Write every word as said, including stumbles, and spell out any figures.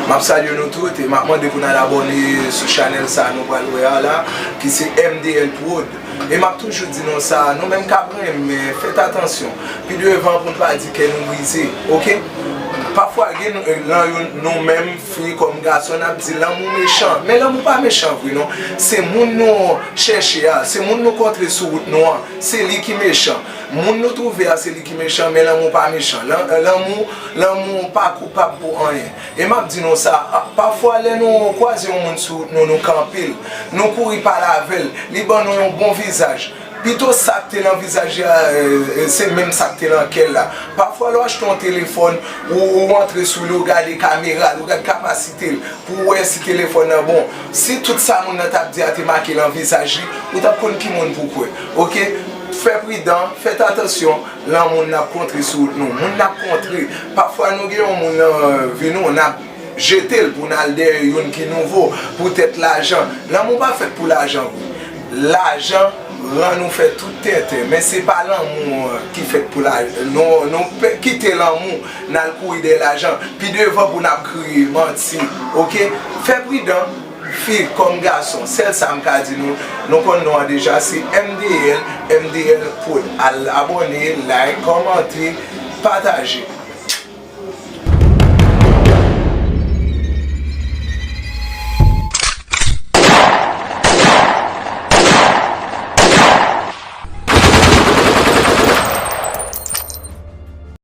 M ap salye nou tout e m ap mande pou n al abòne sou chanèl sa a nou pral wè a la, ki se M D L Prod. E m ap toujou di nou sa, nou menm k ap renmen, fèt atansyon. Pi devan pou n pa di kè nou brize, oke? Pafwa gen nan yo, nou menm fi kòm gason, n ap di lanmou mechan. Men lanmou pa mechan vre non. Se moun nou chèche a, se moun nou kontre sou wout nou an, se li ki mechan. Moun nou twouve a, se li ki mechan, men lanmou pa mechan. Lan- Lanmou, lanmou pa koupab pou anyen. E m ap di nou sa, a- pafwa lè nou kwaze yon moun sou wout nou, nou kanpe l, nou kouri pale avè l, li ban nou yon bon vizaj. Pito sa k te nan vizaj li a, e, e, se menm sa k te nan kè l la. Pafwa lè w achte yon telefòn, ou, ou antre sou li, ou gade kamera l, ou gade kapasite l, pou w wè si telefòn nan bon. Si tout sa moun nan t ap di a te make nan vizaj li, ou t ap konn ki moun pou kwè. Oke? Fè pridan, fèt atansyon, lan moun n ap kontre sou wout nou. Moun n ap kontre, pafwa nou gen yon moun nan vi nou, n ap jete l pou n al dèyè youn ki nouvo, poutèt lajan. Lanmou pa fèt pou lajan vre. Lajan rann ou fè tout tenten, men se pa lanmou an ki fèt pou lajan. Nou, nou pe- kite lanmou, n al kouri dèyè lajan. Pi devan pou n ap kriye, manti, oke? Fè pridan, fi kòm gason, sèl sa m ka di nou, nou konn non an deja, se M D L, M D L Prod. Al abòne, like, kòmante, pataje.